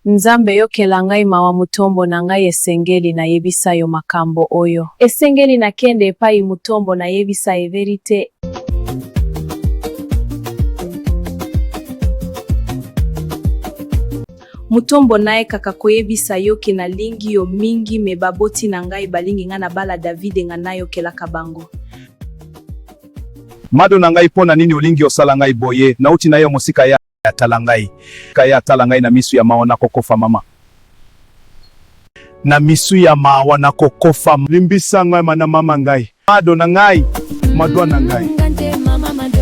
Nzambe yokela ngai mawa mutombo na ngai esengeli na yebisayo makambo oyo. Esengeli na kende epayi mutombo na yebisa ye verite. Mutombo naye kaka koyebisa yo ke na lingi yo mingi mais baboti na ngai balingi nga na bala Davide nga nayokelaka bango. Mado na ngai pona nini olingi osala ngai boye nauti nayo mosika ya tala ngai ya tala ngai na misu ya mawa nako kofa mama na misu ya mawa nako kofa limbisa ngai mana mama ngai mado na ngai madwa na ngai. Ngante mama mado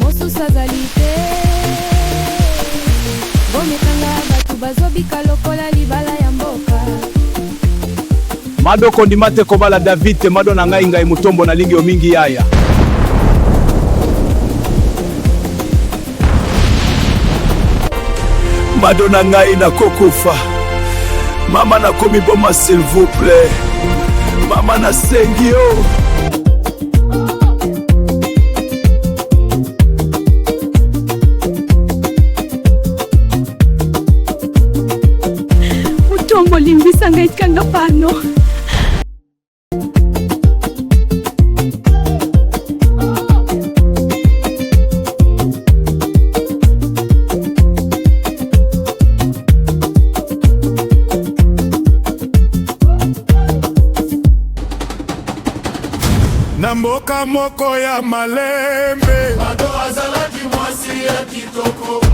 mosusu azali te bomekanga bato bazobika lokola libala ya mboka. Mado kondima te kobala David te mado na ngai ngai mutombo nalingi yo mingi yaya. Mado na ngai nakokufa mama nakomiboma s'il vous plaît mama nasengi yo. Mutombo limbisa ngai kanga pano. Na mboka moko ya malembe. Mado azalaki mwasi ya kitoko.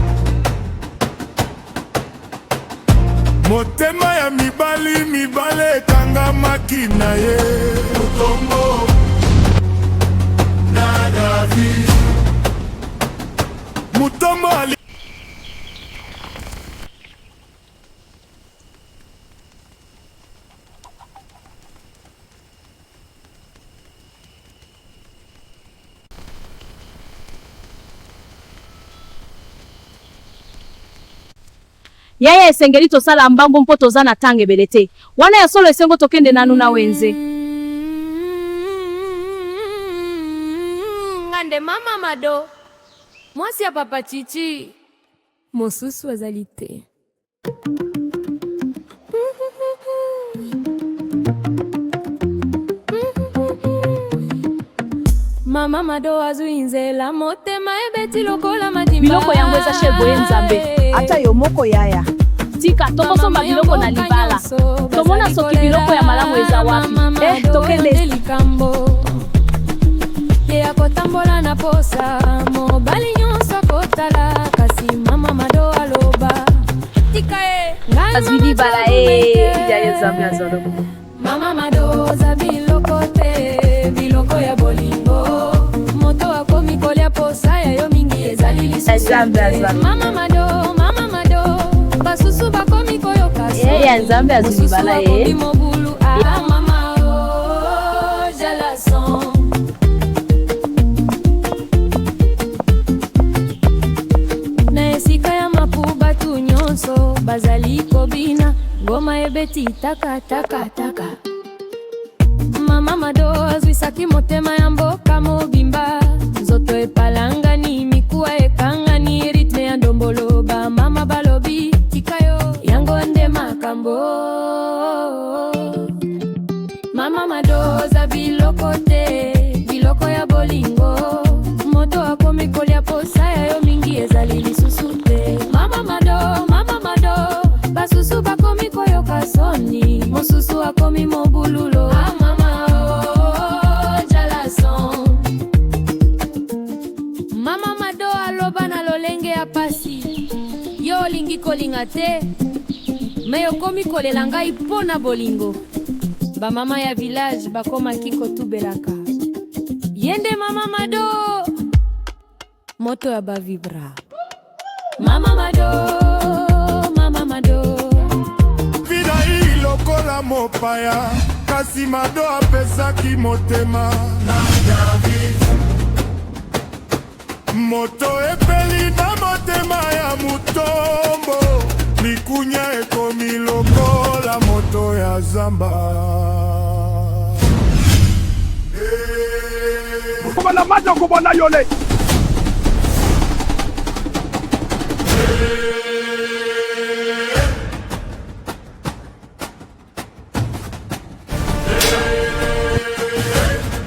Motema ya mibali mibale ekangamaki na ye. Mutombo na David. Mutombo ali. Yaya esengeli tosala mbangu mpo toza na tang ebele te. Wana ya solo esengo tokende nanu na wenze. Nga nde mama Mado, mwasi ya papa Chichi, mosusu azali te. Mama Mado azwi nzela, motema ebeti lokola madimba. Biloko yango eza cher boye Nzambe. Ata yo moko yaya. Tika tokosomba biloko na libala. Tomona soki biloko ya malamu eza wapi. Eh, tokende. Likambo ye akotambola na posa, mobali nyonso akotala, kasi mama Mado aloba tika ye ngai Azwi mama libala eh, yaya Nzambe azwa lokumu. Mama Mado oza biloko te, biloko ya bolingo. Moto akomi kolia posa ya yo mingi ezali lisusu Nzambe te. azwa lokumu. Mama Mado, mama Mado, basusu bakomi koyoka Eh, ya Nzambe azwi mosusu libala eh. akomi mobulu. Ah, mama oh, jalason. Na esika ya mapu batu nyonso bazali kobina, ngoma ebeti taka taka taka. Mama Mado azwisaki motema ya mboka mobimba, nzoto epalangani, mikuwa ekangani, rythme ya ndombolo, ba mama balobi tika yo, yango nde makambo. Mama Mado oza biloko te, biloko ya bolingo. Moto akomi kolia posa ya yo mingi ezali lisusu te. Mama Mado, mama Mado, basusu bakomi koyoka soni, mosusu akomi mobululo. Ah, mama oh, jalason. Mama Mado aloba na lolenge ya pasi, yo olingi kolinga te, me okomi kolela ngai mpo na bolingo. Bamama ya village bakomaki kotubelaka ye nde mama Mado, moto ya bavibra. Mama Mado, mama Mado. Vidai lokola mopaya, kasi Mado apesaki motema na David. Moto epeli na motema ya Mutombo, likunya ekomi lokola moto ya zamba. Kobana mado kobana yole.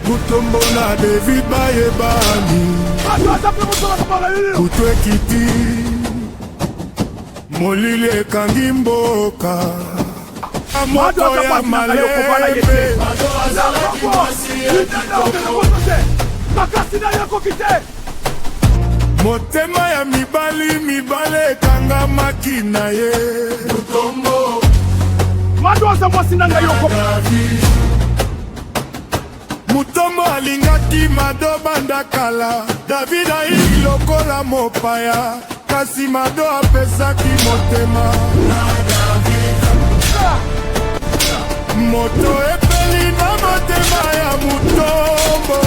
Mutombo na David bayebani, kutu ekiti, molili ekangi mboka, moto ya malembe. Motema ya mibali mibale ekangamaki na ye. Mutombo. Mado aza mwasi na ngai yoko. David. Mutombo alingaki Mado banda kala. David ayi lokola mopaya, kasi Mado apesaki motema. Moto epeli na motema ya Mutombo.